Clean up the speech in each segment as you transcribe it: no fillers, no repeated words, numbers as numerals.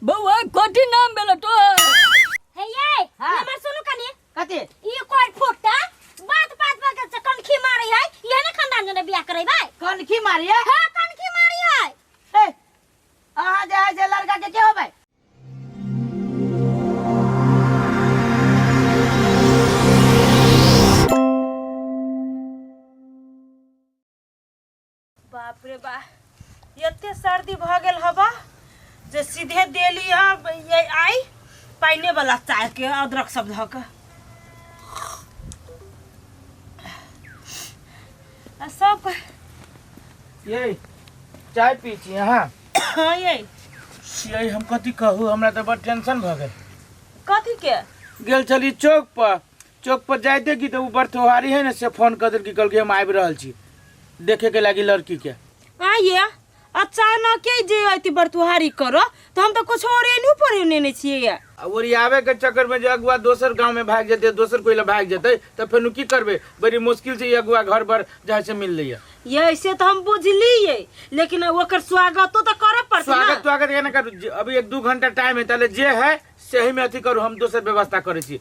बौआ कथी नाम भेल तो हे ये हाँ। हमर सुनू कनी कथी ई कोई फुटता बात बात पर के कनखी मारी है ये ना खानदान जने बियाह करेबै कनखी मारिए हां कनखी मारी है ए अहाँ जे है से लड़का के के होबै बाप रे बा एते सर्दी भऽ गेल हबा जे सीधे देली अब ये आई पाइने वाला चाय के अदरक सब धऽ के आ सब ये चाय पी छी अहाँ हाँ ये ये हम कथी कहू हमरा तऽ बड़ टेंशन भऽ गेल कथी के गेल छली चौक पर चौक पर जाइते की तऽ ओ बरथोहारी है ने से फोन कऽ देलकी कहलकै हम आबि रहल छी देखे के लागी लड़की के आ ये अचानक जे अति बरतुहारी करो तो हम तो कुछ और नहीं पढ़े नेने छियै आ ओरियावे के चक्कर में जे अगुआ दोसर गांव में भाग जेते दोसर कोई ला भाग जेते तऽ फेर की करबे बड़ी मुश्किल से ई अगुआ घर पर जाय से मिल लैया ये ऐसे तो हम बुझलिए लेकिन ओकर स्वागतो तो करे पड़ते ना स्वागत स्वागत केना करू अभी एक दू घंटा टाइम है ताले जे है सही में अथी करू हम दोसर व्यवस्था करै छी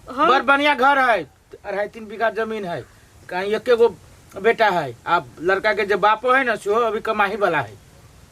हम बड़ बढ़िया घर है 2.5-3 बीघा जमीन है कहीं एके गो बेटा है आ लड़का के जे बापो है ना सेहो अभी कमाही वाला है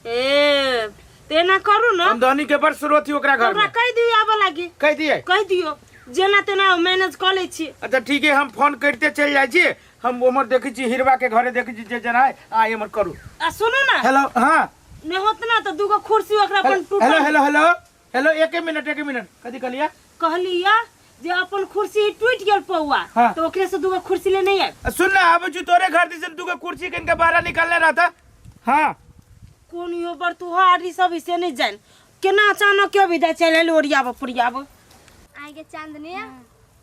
ए तेना करू ना आमदनी के बड़ स्रोत ही ओकरा घर ओकरा में कहि दियो आबऽ लागी कह दिए कहि दियो जेना तेना मैनेज कऽ लै छी अच्छा ठीक है हम फोन करते चल जाइ छी हम उम्हर देखै छी हिरवा के घरे देखै छी जे जना है आ एम्हर करू आ सुनू ना हेलो हाँ नहि होत ना तऽ दूगो कुर्सी ओकरा अपन हेलो टूटल हेलो हेलो हेलो एके मिनट एके मिनट कथी कहलियै कहलिया जे अपन कुर्सी टूटि गेल पौआ हाँ। तऽ ओकरे से दूगो कुर्सी ले नहीं आयब सुन ना आबै छी तोरे घर दिसन दूगो कुर्सी किन के बाहर निकालने रहता हाँ कोन यो बर तुहारी सब इसे नहीं जान केना अचानक क्यों विदा चल आयल ओरियाब पुरियाब आइ गे चांदनी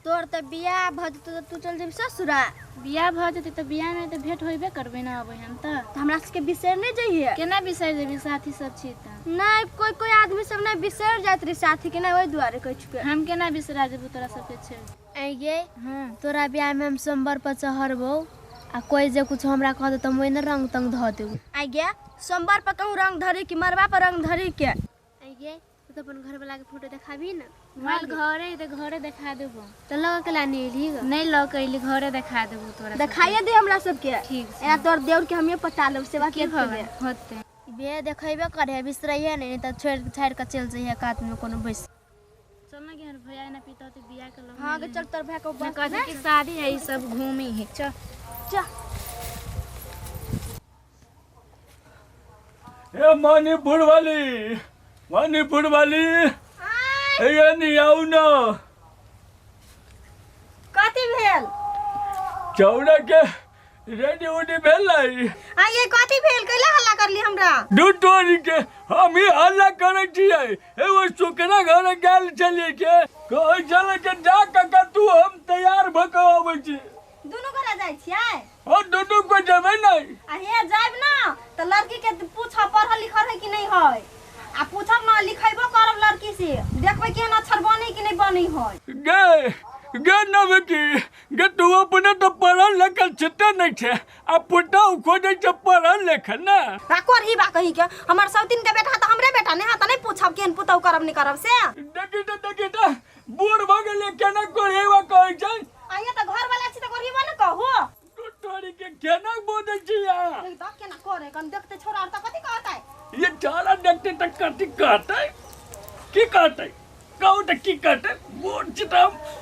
तोर तऽ बियाह भऽ जेतौ तऽ तू चल जेबही ससुरा बियाह भऽ जेतै तऽ बियाहमे तऽ भेंट होइबे करबै ने अबै हम तऽ तऽ हमरा सबके बिसरि नहि जइहे केना बिसरि जेबी साथी सब छी तऽ नहि कोइ कोइ आदमी सब नहि बिसरि जाइत रहै साथी के नहि ओहि दुआरे कहै छियै हम केना बिसरा जेबू तोरा सबके छोड़ि आइ गे तोरा बियाहमे हम सोमवार पर चढ़बौ आ कोइ जे कुछो हमरा कहतौ तऽ हम ओहिने रंग तंग धऽ देबौ आइ गे सोमवार पर कहूँ रंग धरी कि मड़बा पर रंग धरी के आइ गे तू तऽ अपन घरवला के फोटो देखाबी ने मोबाइल घरे है तऽ घरे देखा देबो तऽ लऽ के लानी एली ग नहि लऽ के अयली घरे देखा देबो तोरा देखाइए दे हमरा सबके ठीक छै एना तोर देवर के हमिए पटा लेब से बात के नहीं भऽ करबे होतै बे देखेबे करे बिसरैहे नहि तऽ छोड़ि छाड़ि कऽ चलि जइहे कात में कोनो बैस चल ना कि भैया ना पीता होते बियाह के लग हाँ चल तोर भाई को ना कहते कि शादी है ई सब घूमी है चल चल ए मणिपुर वाली मणिपुर वाली ए नहीं आऊ ना कथी भेल चौड़ा के रेडी उडी भेलै आ ये कथी भेल कैला हल्ला करली हमरा दू टोरी के हम ही हल्ला करै छियै एगो सुकरा घर गेल छलियै के कहै छलै के जा काका तू हम तैयार भऽ कऽ अबै छी दुनू गोरा जाइ छियै हम दुनू को जेबै नहि आ हे जायब ना तऽ लड़की के पूछब पढ़ल लिखल है कि नहीं है आ पूछब ना लिखेबो करब लड़की से देखबै केहन अक्षर बनै कि नहीं बनै है गे गे न बेटी गे तू अपने तो पढ़ल लिखल छिते नहीं छे आ पुतहु खोजै छै पढ़ल लिखल ने आ कोरही बा कही के हमर सौतीन के बेटा तऽ हमरे बेटा ने है तऽ नहीं पूछब केहन पुतहु करब नहीं करब से देखी तऽ देखी तऽ बूढ़ भऽ गेलै केना कोढ़ेबा कहै छै आ ये तऽ घर वाला छी तऽ कोरहीबो ने कहू तू तोरी के केना बोलै छी अहाँ देख तऽ केना करे कन देखते छोरा आर तऽ कथी कहतै ये चारा देखते तऽ कथी कहतै की कहतै कहू तऽ की कहतै बूढ़ छी तऽ हम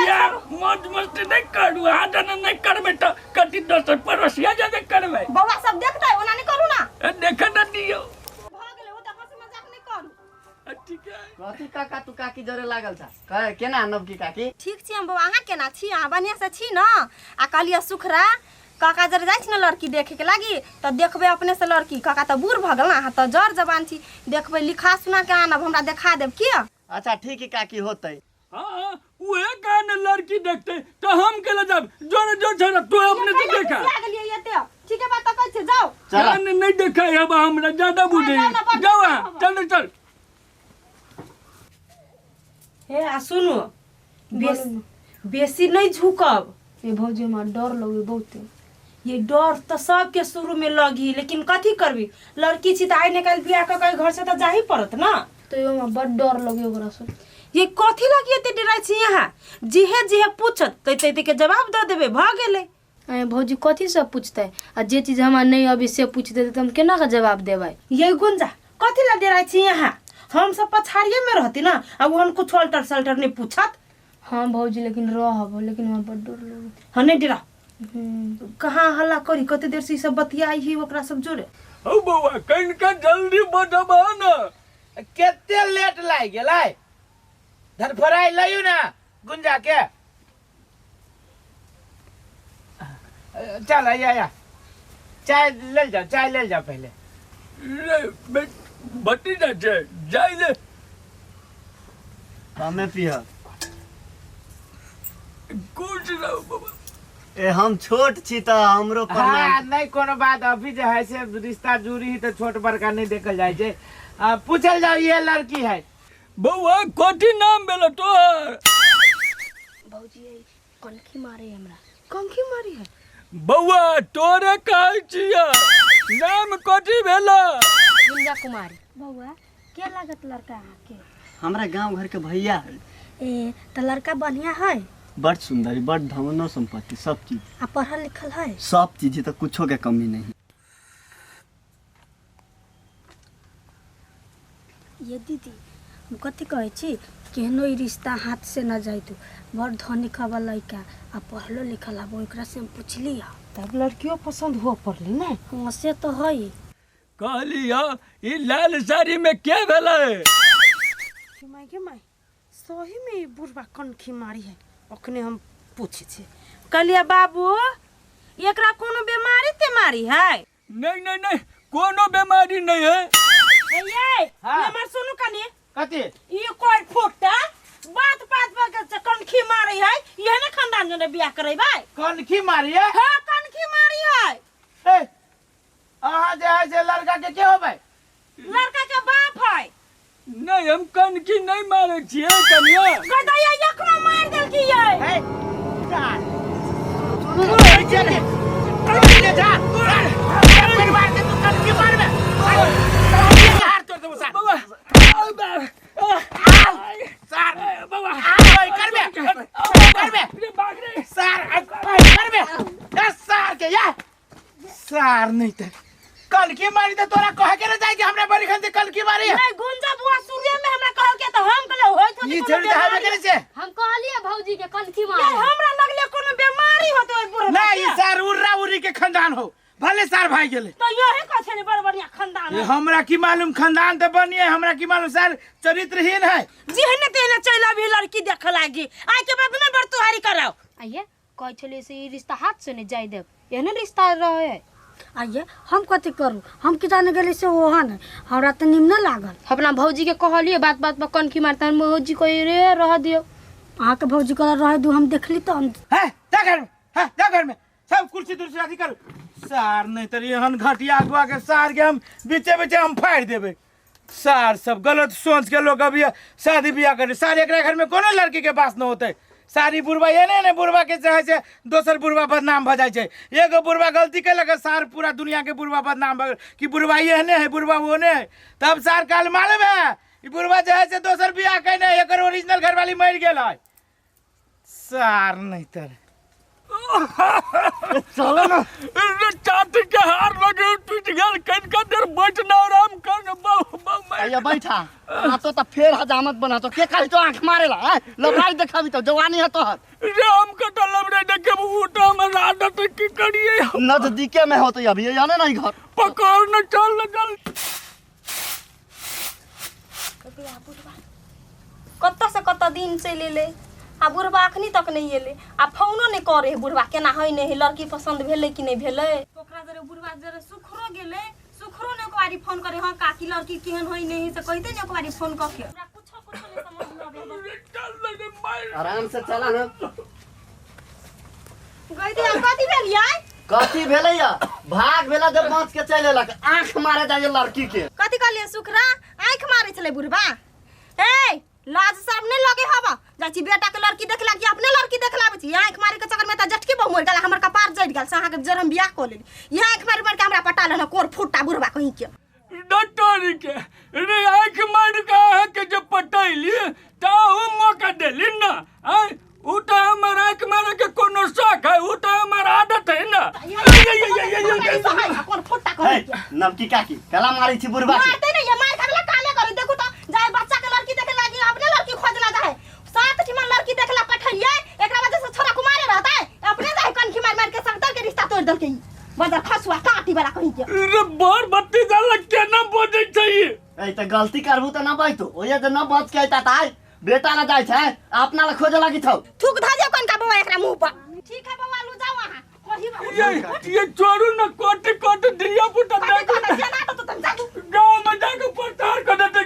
यार मौज मस्ती नहि करू अहाँ जना नहि करबै तऽ कथी दोसर पड़ोसिया जाने करबै बौआ सब देखतै ओना नहि करू ना ए, देखऽ ने दियौ भऽ गेलै ओ तऽ हँसी मजाक नहि करू ठीक है कथी काका तू काकी जरे लागल छा कहे केना नवकी काकी ठीक छी हम बौआ अहाँ केना छी अहाँ बढ़िआँ से छी ने आ कहलियै सुखरा काका जरे जाइ छी ने लड़की देखेके लागी तऽ देखबै अपने से लड़की काका तऽ बूढ़ भऽ गेल ने अहाँ तऽ जर जवान छी देखबै लिखा सुना के आनब हमरा देखा देब की अच्छा ठीक है काकी होतै हाँ हाँ उहे कारण लड़की देखते तो हम केला जाब जोरे जोर छोड़ा तू अपने से देखा आ गेलियै एते ठीके बात तऽ कहै छियै जाउ चल जान नहीं देखा है अब हमरा ज्यादा बुझे जाउ ना, बड़ जाओ अहाँ, चल चल हे आ सुनू बेसी बेसी नहीं झुकब ये भौजी हमरा डर लगे बहुते ये डर तऽ सबके शुरू में लगी लेकिन कथी करबी लड़की छी तऽ आइ ने काल्हि बियाह कऽ के घर से तऽ जाही पड़त ना तैयो हमरा बड डर लगे ओकरा से। ये कथी लागी एते डराइ छी यहाँ? जेहे जेहे पूछत तै तै के जवाब दऽ देबै, भऽ गेलै। आँय भौजी, कथी सब पूछतै? आ जे चीज हमरा नहि अबै से पूछि देतै तऽ हम केना कऽ जवाब देबै? ये गुंजा, कथी ला डराइ छी यहाँ? हम सब पछाड़िए में रहती ना, आ ओहन कुछ अल्टर सल्टर नहीं पूछत। हाँ भौजी, लेकिन रहब, लेकिन हमरा बड डर लगै। हाँ, नहीं डरा। कहाँ हल्ला करी, कते देर से ई सब बतियाई ही ओकरा सब जोरे। हौ बौआ, कनिका जल्दी बजबा ने। कते लेट लागि गेलै, धरफड़ाइ लइयौ ने गुंजा के। चल आया आया, चाय ले जाओ, चाय ले जाओ पहले। रे भतीजा छै, जाय ले। हमें पिया। कुछ रहो बाबा। ए हम छोट छी त हमरो प्रणाम। हाँ, नहीं कोनो बात, अभी जे है से रिश्ता जुड़ी ही तो छोट बड़का नहीं देखल जाय छै। पूछल जाओ, ये लड़की है। बौआ, कथी नाम भेल तोहर? भौजी, कनखी मारे हमरा। कनखी मारी है? बौआ, तोरे कहै छियै, नाम कथी भेल? गुंजा कुमारी। बौआ, के लागत लड़का अहाँके? हमरा गांव घर के भैया है। ए त लड़का बढ़िया है? बड़ सुंदर, बड़ धनो संपत्ति, सब चीज। आ पढ़ल लिखल है? सब चीज है, तो कुछो के कमी नहीं। ये दीदी, हम कथी कहै छी, केहनो ई रिश्ता हाथ से न जाइतु। बड़ धनिक हवा लड़का आ पढ़लो लिखल हवा, ओकरा से हम पूछली है। तब लड़कियों पसंद हो पड़ली ने? हाँ से तो है। कहली ई लाल साड़ी में के भेलै? माय गे माय, सही में ई बुढ़बा कनखी मारी है। अखने हम पूछे छी। कहलिए बाबू, एकरा कोनो बीमारी तेमारी है? नहीं नहीं नहीं, कोनो बीमारी नहीं है। ए ये, हाँ। हमर सुनू कनी। कथी? ई कोई फुटता बात बात पर के कनखी मारी है, इहे ने खानदान जने बियाह करेबै। कनखी मारी है? हां, कनखी मारी है। ए अहाँ जे है से लड़का के के होबै? लड़का के बाप है। नहीं, हम कनखी नहीं मारे छियै कनिया। गदैया एकरो मार देलकी ये। ए जा चल चल जा, परिवार के तू कनखी मारबे, हार तोड़ देबो सार। बौआ, सार बौआ, ओए करबे करबे रे भाग रे। सार करबे ए सार के या सार नहीं त कनखी मारी त तोरा कहे के न जाय कि हमरा बड़ी खन से कनखी मारी है। नहीं गुंजा बुआ सूर्य में हमरा कहल के त हम कहले होइत होत ई कोनो छोड़ दे हवे बीमारी। करे से। हम कहलिए भौजी के कनखी ये मारे। हमरा लगले कोनो बीमारी होते ओइ बुढ़बा नहीं, के। ई सार उर्रा उर्री के खानदान हो, भले सार भाई गेले। तो यही कहै छै बड़ बढ़िया खानदान ये है। हमरा की मालूम खानदान तो बनिए, हमरा की मालूम सार चरित्रहीन है। जेहने तेहने चलि अभी लड़की देखे लागी, आइ के बाद ने बड़ तुहारी कराओ। आइए कहै छलियै से ई रिश्ता हाथ से नहि जाय देब, एहने रिश्ता रहे। आइए हम कथी करू, हम की जाने गेली से ओहन है, हमरा तऽ निमन लागल। अपना भौजी के कहलिए बात बात पर कनखी मारता, हम भौजी कहे रे रह दियो। अहाँके भौजी कहल रह दू, हम देखली तऽ हम है जा घर में, है जा घर में, सब कुर्सी तुर्सी अथी करू। सार नहीं तर एहन घटिया अगुआ के सार के हम बीचे बीचे हम फाड़ि देबै। सार सब गलत सोच के लोग अभी शादी बियाह करे। सार एकरा घर में कोनो लड़की के पास न होते। सारी बुढ़बा एने ने बुढ़बा के चाहे से दोसर बुढ़बा बदनाम भ जाइ छै। एगो बुढ़बा गलती केलक, सार पूरा दुनिया के बुढ़बा बदनाम भ गेल कि बुढ़बा एहने है, बुढ़बा ओहने है। तब सार काल मालूम है ई बुढ़बा जे है से दोसर बियाह केने, एकर ओरिजिनल घरवाली मरि गेल है। सार नहीं तर चलो ना। रे चाटी के हार लगे टूट गेल, कनिका देर बैठ ना आराम कर न बहु बहु। आइया बैठा आ तो त फेर हजामत बना तो के काहे तो आंख मारेला आय लबराई देखाबी तो जवानी है तोहर। रे हम कटा लबरे देखे उठा हमर आदत की करिए। नजदीके में होते अभी जाने नहीं घर पकड़ न चल न चल। कतऽ से कतऽ दिन चलि एलै आ बुढ़बा अखनी तक नहि एलै, आ फोनो नहि करे है बुढ़बा, केना है नहि है, लड़की पसंद भेलै कि नहि भेलै। ओकरा जरे बुढ़बा जरे सुखरो गेलै, सुखरो ने एक बारी फोन करे, हाँ काकी लड़की केहन है नहि है से कहिते ने एक बारी फोन कऽ के। हमरा कुछो कुछो नहि समझ में आबै है। चल रे मार। आराम से चला ना। गई दे कथी भेल यार? कथी भेलै या भाग भेला जब बाँच के चलि एलक, आंख मारे जाइए लड़की के। कथी कहलियै सुखरा? आँखि मारै छलै बुढ़बा। ए लाज शर्म नहीं लगे हवा, जाइ छी बेटा के लड़की देखला कि अपने लड़की देखला आबै छी। आँखि मारे के चक्कर में त जटकी बहु मरि गेल, हमर कपार जरि गेल से अहाँके जर हम बियाह कऽ लेली। इएह आँखि मारि मारि के हमरा पटा लेलक कोर फुट्टा बुढ़बा कहीं के। डॉक्टर के रे आँख मार के अहाँ के जे पटैली तऽ अहूँ मौका देली ना। आय उ तऽ हमर आँख मारे के कोनो शौक है, उ तऽ हमर आदत है ना। कोन फुट्टा हे करै के नमकी काकी कला मारै छी बुढ़बा के। मारते नहीं ये मार खाला कामे करू। देखू तो जाय बच्चा के लड़की देखे लागी अपने लड़की खोजला जाए, 7 ठिमा लड़की देखला पठलिए, एकरा वजह से छोरा कुमारे रहता है, अपने जाय कनखी मार मार के संगतर के रिश्ता तोड़ देलके ई बदर खसुआ काटी वाला कहीं के। रे बर बत्ती जाला केना बजै छै ई? ए त गलती करबू त ना बचतो, ओये त ना बच के अइता त आइ बेटा ला जाइ छै अपना ला खोजे लागी छौ। थूक ध दियो कनका बौआ एकरा मुंह पर। ठीक है बौआ लू जाओ अहाँ कोही ये छोड़ू ना, कोट कोट दिया पुटा कथी कहता छियै ना तो तुम जादू गाँव में जाके प्रचार कर देते